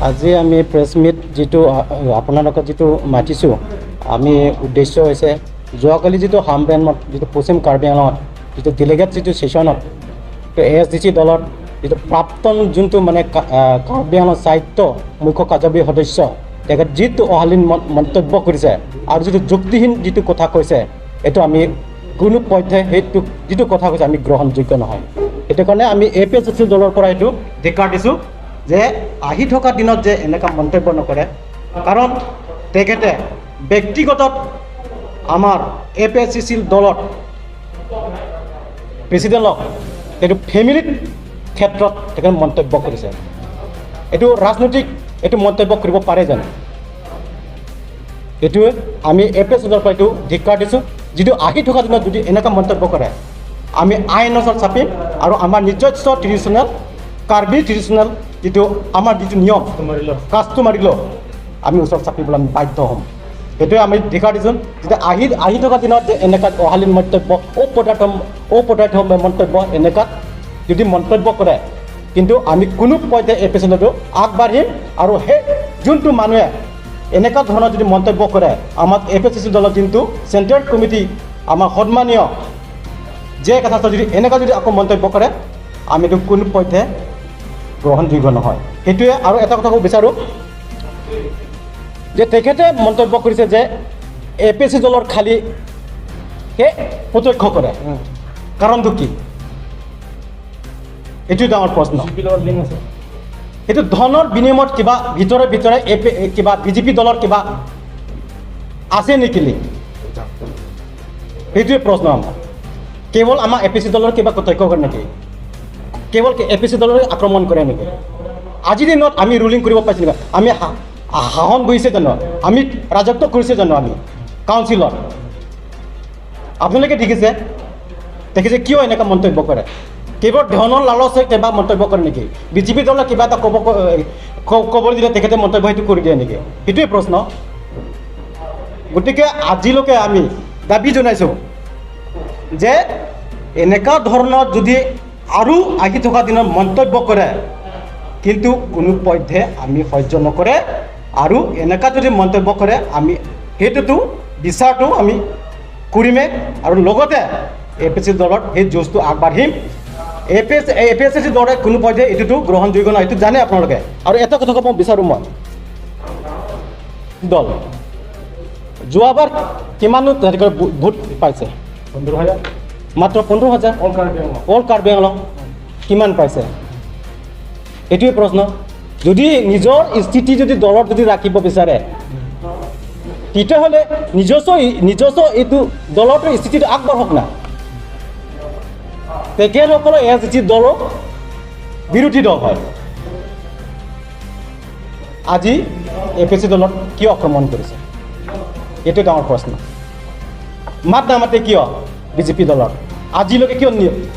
আজি আমি press meat যিটো আপোনালোকক যিটো মাতিছোঁ, আমি উদ্দেশ্য হৈছে যোৱাকালি যিটো হামৰেণত, যিটো পশ্চিম কাৰ্বি আংলঙত যিটো ডেলিগেট যিটো ছেশ্যনত এ এছ ডি চি দলত যিটো প্ৰাক্তন যোনটো মানে কাৰ্বি আংলং সাহিত্য মুখ্য কাৰ্যবাহী সদস্য, তেখেত যিটো অশালীন মন্তব্য কৰিছে আৰু যিটো যুক্তিহীন যিটো কথা কৈছে, এইটো আমি কোনো পধ্যে সেইটো যিটো কথা কৈছে আমি গ্ৰহণযোগ্য নহয়। সেইটো কাৰণে আমি এ পি এছ চি দলৰ পৰা এইটো ধিক্কাৰ দিছোঁ যে আহি থকা দিনত যে এনেকুৱা মন্তব্য নকৰে। কাৰণ তেখেতে ব্যক্তিগতত আমাৰ এ পি এছ চি দলত প্ৰেচিডেণ্টক এইটো ফেমিলিত ক্ষেত্ৰত তেখেতে মন্তব্য কৰিছে। এইটো ৰাজনৈতিক এইটো মন্তব্য কৰিব পাৰে জানো? এইটোৱে আমি এ পি এছ দলৰ পৰা এইটো ধিক্কাৰ দিছোঁ। যিটো আহি থকা দিনত যদি এনেকুৱা মন্তব্য কৰে, আমি আইনৰ ওচৰত চাপিম আৰু আমাৰ নিজস্ব ট্ৰেডিশ্যনেল কাৰ্বি ট্ৰেডিশ্যনেল যিটো আমাৰ যিটো নিয়ম কাষ্টমাৰী ল, আমি ওচৰত চাপিবলৈ আমি বাধ্য হ'ম। সেইটোৱে আমি ধিক্কাৰ দিছোঁ। যেতিয়া আহি আহি থকা দিনত যে এনেকুৱা অশালীন মন্তব্য, অপদাৰ্থ অপদাৰ্থ মন্তব্য, এনেকুৱাত যদি মন্তব্য কৰে, কিন্তু আমি কোনো পধ্যে এই পেচেণ্টটো আগবাঢ়িম আৰু সেই যোনটো মানুহে এনেকুৱা ধৰণৰ যদি মন্তব্য কৰে, আমাক এ পি এছ চি দলৰ যোনটো চেণ্ট্ৰেল কমিটি, আমাৰ সন্মানীয় যে কথা যদি এনেকুৱা যদি আকৌ মন্তব্য কৰে, আমিতো কোনো পধ্যে গ্ৰহণযোগ্য নহয়। সেইটোৱে। আৰু এটা কথা ক'ব বিচাৰোঁ যে তেখেতে মন্তব্য কৰিছে যে এ পি এছ চি দলৰ খালী সেই প্ৰত্যক্ষ কৰে। কাৰণটো কি? এইটো ডাঙৰ প্ৰশ্ন। সেইটো ধনৰ বিনিময়ত কিবা ভিতৰে ভিতৰে এ পি কিবা বিজেপি দলৰ কিবা আছে নেকি লিংক? সেইটোৱে প্ৰশ্ন আমাৰ। কেৱল আমাৰ এ পি চি দলৰ কিবা কটাক্ষ কৰে নেকি? কেৱল এ পি চি দলৰে আক্ৰমণ কৰে নেকি? আজিৰ দিনত আমি ৰুলিং কৰিব পাইছোঁ নেকি? আমি শাসন কৰিছে জানো? আমি ৰাজত্ব কৰিছে জানো? আমি কাউন্সিলত আপোনালোকে দেখিছে দেখিছে কিয় এনেকুৱা মন্তব্য কৰে? কেৱল ধনৰ লালচে কিবা মন্তব্য কৰে নেকি? বিজেপি দলে কিবা এটা ক'ব দিলে তেখেতে মন্তব্য সেইটো কৰি দিয়ে নেকি? সেইটোৱে প্ৰশ্ন। গতিকে আজিলৈকে আমি দাবী জনাইছোঁ যে এনেকুৱা ধৰণৰ যদি আৰু আহি থকা দিনত মন্তব্য কৰে, কিন্তু কোনো পধ্যে আমি সহ্য নকৰে। আৰু এনেকুৱা যদি মন্তব্য কৰে, আমি সেইটোতো বিচাৰটো আমি কৰিমেই আৰু লগতে এ পি চি দলত সেই যুঁজটো আগবাঢ়িম। এ পি এছ চি দলে কোনো পধ্যে এইটোতো গ্ৰহণযোগ্য নহয়, এইটো জানে আপোনালোকে। আৰু এটা কথা ক'ব বিচাৰোঁ মই, দল যোৱাবাৰ কিমানো তেনেকৈ ভোট পাইছে? 15,000। মাত্ৰ 15,000। অল কাৰ্বি আংলং। অল কাৰ্বি আংলং কিমান পাইছে? এইটোৱে প্ৰশ্ন। যদি নিজৰ স্থিতি যদি দলত যদি ৰাখিব বিচাৰে, তেতিয়াহ'লে নিজস্ব নিজস্ব এইটো দলৰ স্থিতিটো আগবাঢ়ক না। তেখেতসকলৰ এছ জি দলৰ বিৰোধী দল হয়, আজি এ পি চি দলত কিয় আক্ৰমণ কৰিছে? এইটো ডাঙৰ প্ৰশ্ন। মাত নামাতে কিয়? বিজেপি দলৰ আজিলৈকে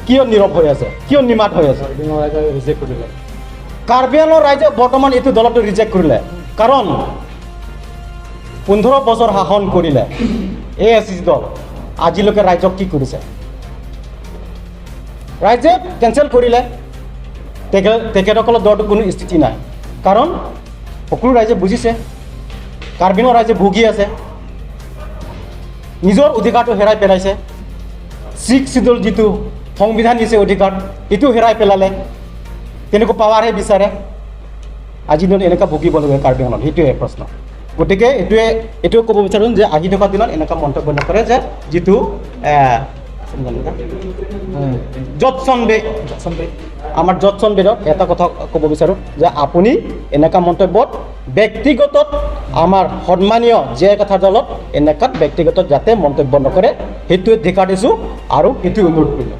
কিয় নীৰৱ হৈ আছে? কিয় নিমাত হৈ আছে? কাৰ্বি আংলং ৰাইজে ৰিজেক্ট কৰিলে। কাৰ্বি আংলং ৰাইজে বৰ্তমান এইটো দলটো ৰিজেক্ট কৰিলে। কাৰণ 15 বছৰ শাসন কৰিলে এ এছ চি দল, আজিলৈকে ৰাইজক কি কৰিছে? ৰাইজে কেঞ্চেল কৰিলে। তেখেতসকলৰ দলটো কোনো স্থিতি নাই। কাৰণ সকলো ৰাইজে বুজিছে, কাৰ্বি আংলং ৰাইজে ভুগি আছে, নিজৰ অধিকাৰটো হেৰাই পেলাইছে। ছিক্স চিডুল যিটো সংবিধান দিছে অধিকাৰ, এইটো হেৰাই পেলালে। তেনেকুৱা পাৱাৰহে বিচাৰে। আজিৰ দিনত এনেকুৱা ভুগিব লাগে কাৰ্বি আংলঙত, সেইটোৱে প্ৰশ্ন। গতিকে এইটোৱে ক'ব বিচাৰোঁ যে আহি থকা দিনত এনেকুৱা মন্তব্য নকৰে যে যিটো জটছন বে, আমাৰ জটছন বেদত এটা কথা ক'ব বিচাৰোঁ যে আপুনি এনেকুৱা মন্তব্যত ব্যক্তিগতত আমাৰ সন্মানীয় জে কথা দলত এনেকুৱাত ব্যক্তিগত যাতে মন্তব্য নকৰে, সেইটোৱে ধিক্কাৰ দিছোঁ আৰু সেইটোৱে অনুৰোধ কৰিলোঁ।